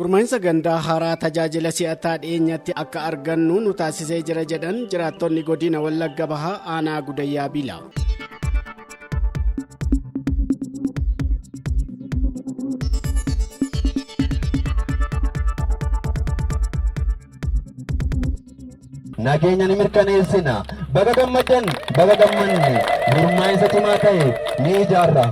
Gurmaa'insa gandaa haaraa tajaajila si'ataa dhiyeenyatti akka argannu nu taasisee jira jedhan jiraattonni godina Wallagga Bahaa aanaa Gudayyaa Biilaa. Nageenya ni mirkaneessina. Baga gammaddan, baga gammanne. Gurmaa'insa cimaa ta'e ni ijaarra.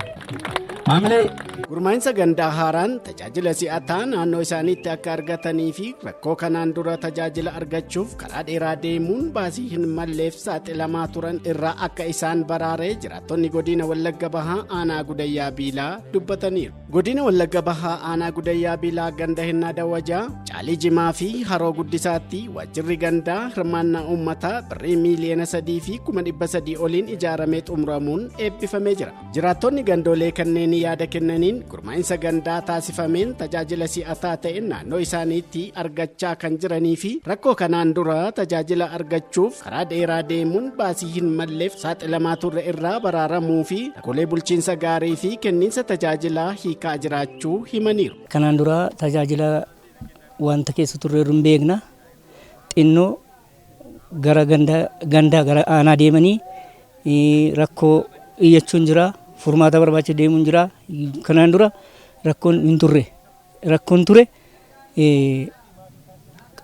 Maamilee. Gurmaa'insa gandaa haaraan tajaajila si'ataa naannoo isaaniitti akka argatanii fi rakkoo kanaan dura tajaajila argachuuf karaa dheeraa deemuun baasii hin malleef saaxilamaa turan irraa akka isaan baraaree jiraattonni godina Wallagga Bahaa aanaa Gudayyaa Biilaa dubbataniiru. Godina Wallagga Bahaa aanaa Gudayyaa Biilaa ganda Hinnaa Dawajaa, Caalii Jimaa fi Haroo Guddisaatti waajjirri gandaa hirmaannaa uummataa birrii 3,300,000 oliin ijaaramee xumuramuun eebbifamee jira. Jiraattonni gandoolee kanneen yaada kennaniin gurmaa'insa gandaa taasifameen tajaajila si'ataa ta'e naannoo isaaniitti argachaa kan jiranii fi rakkoo kanaan dura tajaajila argachuuf karaa dheeraa deemuun baasii hin malleef saaxilamaa turre irraa baraaramuu fi rakkoolee bulchiinsa gaarii fi kenniinsa tajaajilaa hiikaa jiraachuu himaniiru. Kanaan dura tajaajila wanta keessa turreerru hin beekna. Xinnoo gara gandaa gara aanaa deemanii rakkoo iyyachuun jira, furmaata barbaacha deemuun jira. Kanaan dura rakkoon hin turre. Rakkoon ture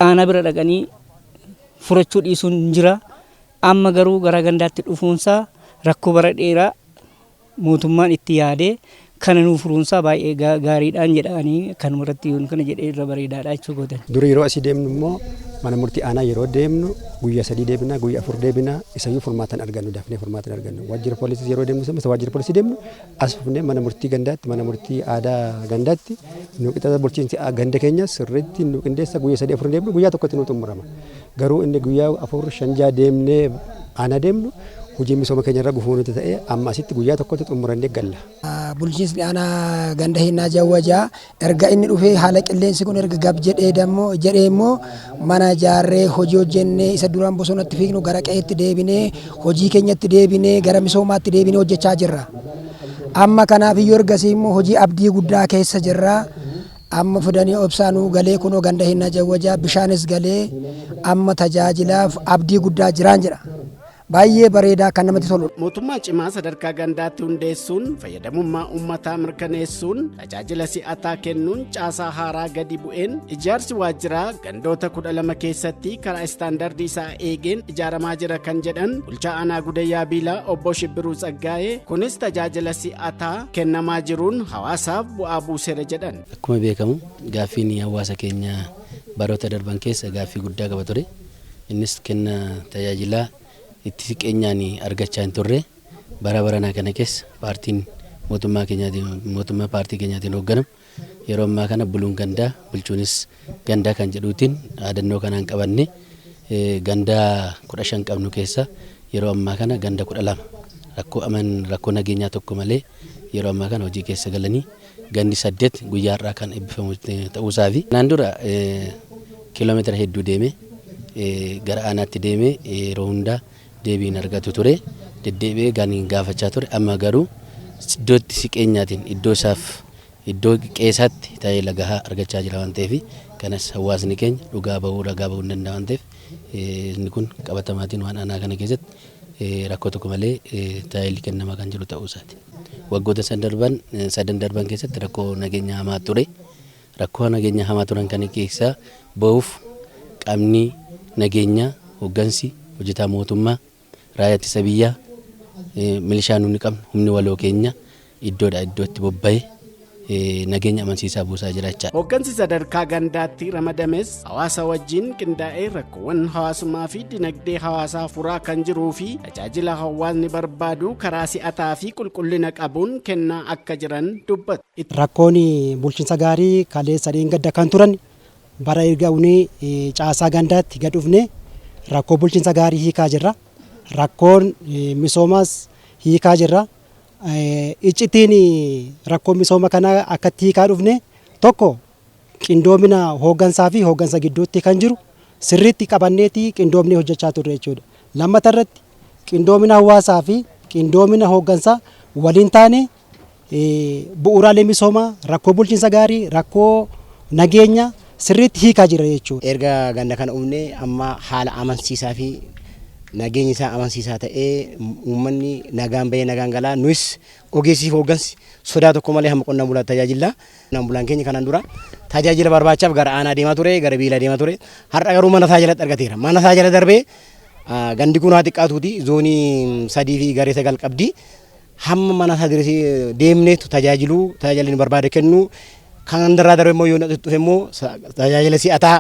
aanaa bira dhaqanii furachuu dhiisuun jira. Amma garuu gara gandaatti dhufuunsaa rakkoo bara dheeraa mootummaan itti yaadee kana nuu furuunsaa baay'ee gaariidhaan jedhanii kanuma irratti yoon kana jedhee irra bareedaadha jechuu gootan. Duri yeroo asii deemnu immoo mana murtii aanaa yeroo deemnu guyyaa 3 deebina, guyyaa 4 deebina, isayyuu furmaata hin argannu, dafnee furmaata hin argannu. Waajjira poolisii yeroo deemnu isa waajjira poolisii deemnu as dhufnee mana murtii gandaatti, mana murtii aadaa gandaatti nu qixxaata bulchiinsi ganda keenya sirriitti nu qindeessa guyyaa 3 4 deemnu guyyaa tokkotti nu xumurama. Garuu inni guyyaa 4 5 6 deemnee aanaa deemnu hojii misooma keenya irra gufuu nuti ta'e amma asitti guyyaa tokkotti xumurannee galla. Bulchiinsni aanaa ganda Hinnaa Jawwajaa erga inni dhufee haala qilleensi kun erga gab jedhee dammoo jedhee immoo mana ijaarree hojii hojjennee isa duraan bosonatti fiignu gara qe'eetti deebinee hojii keenyatti deebinee gara misoomaatti deebinee hojjechaa jirra. Amma kanaaf iyyuu ergasii immoo hojii abdii guddaa keessa jirra. Amma fidanii obsaa nuu galee kunoo ganda Hinnaa Jawwajaa bishaanis galee amma tajaajilaaf abdii guddaa jiraan jedha. Baay'ee bareedaa kan namatti toludha. Mootummaa cimaa sadarkaa gandaatti hundeessuun fayyadamummaa uummataa mirkaneessuun tajaajila si'ataa kennuun caasaa haaraa gadi bu'een ijaarsi waajjiraa gandoota 12 keessatti karaa istaandardii isaa eegeen ijaaramaa jira kan jedhan bulchaa aanaa Gudayyaa Biilaa obbo Shibbiruu Tsaggaayee kunis tajaajila si'ataa kennamaa jiruun hawaasaaf bu'aa buuseera jedhan. Akkuma beekamu gaaffiin hawaasa keenyaa baroota darban keessa gaaffii guddaa qaba ture. Innis kenna tajaajilaa itti siqeenyaan argachaa hin turre. Bara baranaa kana keessa paartiin mootummaa keenyaatiin mootummaa paartii keenyaatiin hoogganamu yeroo ammaa kana buluun gandaa bulchuunis gandaa kan jedhuutiin dhaadannoo kanaan qabanne gandaa 15 qabnu keessa yeroo ammaa kana ganda 12 rakkoo aman rakkoo nageenyaa tokko malee yeroo ammaa kana hojii keessa galanii gandi 8 guyyaa har'aa kan eebbifamu ta'uusaa fi kanaan dura kiiloomeetira hedduu deemee gara aanaatti deemee yeroo hundaa deebii hin argatu ture. Deddeebi'ee kan gaafachaa ture. Amma garuu iddootti siqeenyaatiin iddoo isaaf iddoo qe'eesaatti tajaajila gahaa argachaa jira waan ta'eef kanas hawaasni keenya dhugaa bahuu ragaa bahuu hin danda'a waan ta'eef inni kun qabatamaatiin waan aanaa kana keessatti rakkoo tokko malee tajaajilli kennamaa kan jiru ta'uu isaati. Waggoota sadan darban keessatti rakkoo nageenya hamaa ture. Rakkoo nageenya hamaa turan kana keessaa bahuuf qaamni nageenyaa, hoggansi, hojjetaa mootummaa, raayyaa ittisa biyyaa, milishaa nuni qabnu, humni waloo keenya iddoodhaa iddootti bobba'e nageenya amansiisaa buusaa jira jechaadha. Hoggansi sadarkaa gandaatti ramadames hawaasa wajjin qindaa'ee rakkoowwan hawaasummaa fi dinagdee hawaasaa furaa kan jiruu fi tajaajila hawaasni barbaadu karaa si'ataa fi qulqullina qabuun kennaa akka jiran dubbatu. Rakkoon bulchiinsa gaarii kaleessa dheengadda kan turan bara erga uni caasaa gandaatti gad dhufne rakkoo bulchiinsa gaarii hiikaa jirra. Rakkoon misoomaas hiikaa jirra. Iccitiin rakkoo misooma kanaa akkatti hiikaa dhufne tokko qindoomina hooggansaa fi hooggansa gidduutti kan jiru sirriitti qabanneeti qindoomnee hojjechaa turre jechuudha. Lammata irratti qindoomina hawaasaa fi qindoomina hooggansaa waliin taane bu'uuraalee misoomaa, rakkoo bulchiinsa gaarii, rakkoo nageenya sirriitti hiikaa jira jechuudha. Erga ganda kana uumne amma haala amansiisaa fi nageenyi isaa amansiisaa ta'ee, uummanni nagaan bahee nagaan galaa, nuyis ogeessii fi hooggansi sodaa tokko malee hamma qonnaan bulaa tajaajila. Qonnaan bulaan keenya kanaan dura tajaajila barbaachaaf gara aanaa deemaa ture, gara biilaa deemaa ture. Har'a garuu mana isaa jalatti argateera. Mana isaa jala darbee, gandi kun haa xiqqaatuuti zoonii 3 fi garee 9 qabdi. Hamma mana isaa deemneetu tajaajiluu, tajaajila inni barbaade kennu, kan irraa darbe immoo yoo dhufe immoo tajaajila si'ataa,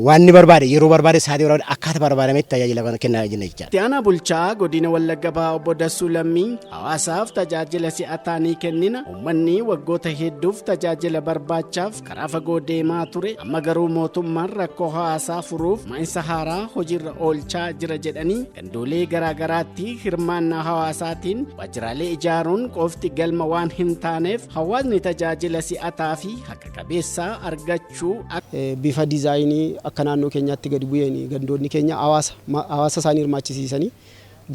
waan inni barbaade, yeroo barbaade, sa'aatii barbaade, akkaataa barbaadametti tajaajila kana kennaa jenna jechaadha. Itti aanaa bulchaa godina Wallagga Bahaa Obbo Dassuu Lammii hawaasaaf tajaajila si'ataa ni kennina. Uummanni waggoota hedduuf tajaajila barbaachaaf karaa fagoo deemaa ture. Amma garuu mootummaan rakkoo hawaasaa furuuf maa'insa haaraa hojiirra oolchaa jira jedhanii, gandoolee garaagaraatti hirmaannaa hawaasaatiin waajjiraalee ijaaruun qofti galma waan hin taaneef, hawaasni tajaajila si'ataa fi haqa qabeessaa argachuu Bifa diizaayinii akka naannoo keenyaatti gadi bu'een gandoonni keenya hawaasa isaanii hirmaachisiisanii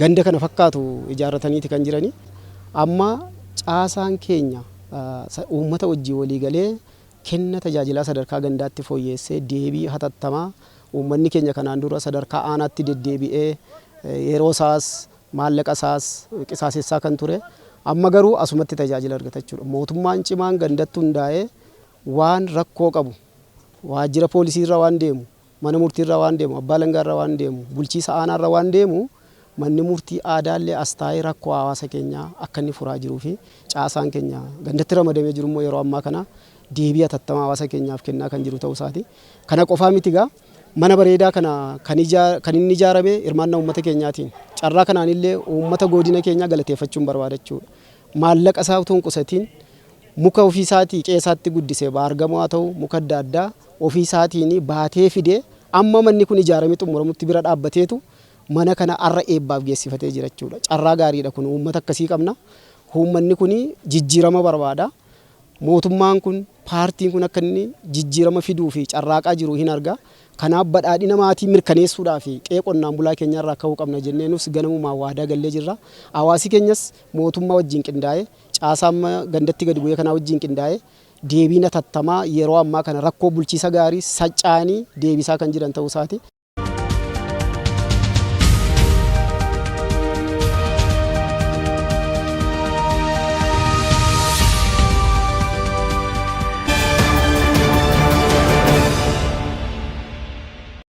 ganda kana fakkaatu ijaarrataniiti kan jiranii. Amma caasaan keenya uummata wajjin walii galee kenna tajaajilaa sadarkaa gandaatti fooyyeessee, deebii hatattamaa uummanni keenya kanaan dura sadarkaa aanaatti deddeebi'ee yeroo isaas maallaqa isaas qisaasessaa kan ture, amma garuu asumatti tajaajila argata jechuudha. Mootummaan cimaan gandatti hundaa'ee waan rakkoo qabu, waajjira poolisii irra waan deemu, mana murtii irra waan deemu, abbaa alangaa irra waan deemu, bulchiisa aanaa irra waan deemu, manni murtii aadaallee as taa'ee rakkoo hawaasa keenyaa akka inni furaa jiruu fi caasaan keenya gandatti ramadamee jiru immoo yeroo ammaa kana deebii hatattamaa hawaasa keenyaaf kennaa kan jiru ta'uu isaati. Kana qofaa miti gaa, mana bareedaa kana kan inni ijaarame hirmaannaa uummata keenyaatiin. Carraa kanaan illee uummata godina keenyaa galateeffachuun barbaada jechuudha. Maallaqa isaa utuu hin qusatiin muka ofii isaatii qe'ee isaatti guddise, baargamoo haa ta'u muka adda addaa, ofii isaatiin baatee fidee amma manni kun ijaaramee xumuramutti bira dhaabbateetu mana kana har'a eebbaaf geessifatee jira jechuudha. Carraa gaariidha kun, uummata akkasii qabna. Uummanni kun jijjiirama barbaada. Mootummaan kun, paartiin kun akka inni jijjiirama fiduu fi carraaqaa jiru hin arga. Kanaaf badhaadhina maatii mirkaneessuudhaaf qe'ee qonnaan bulaa keenyarraa ka'uu qabna jennee nus ganamumaan waadaa gallee jirra. Hawaasi keenyas mootummaa wajjin qindaa'ee, caasaa amma gandatti gadi bu'ee kanaa wajjin qindaa'ee, deebiin hatattamaa yeroo ammaa kana rakkoo bulchiisa gaarii saccaanii deebisaa kan jiran ta'uu isaati.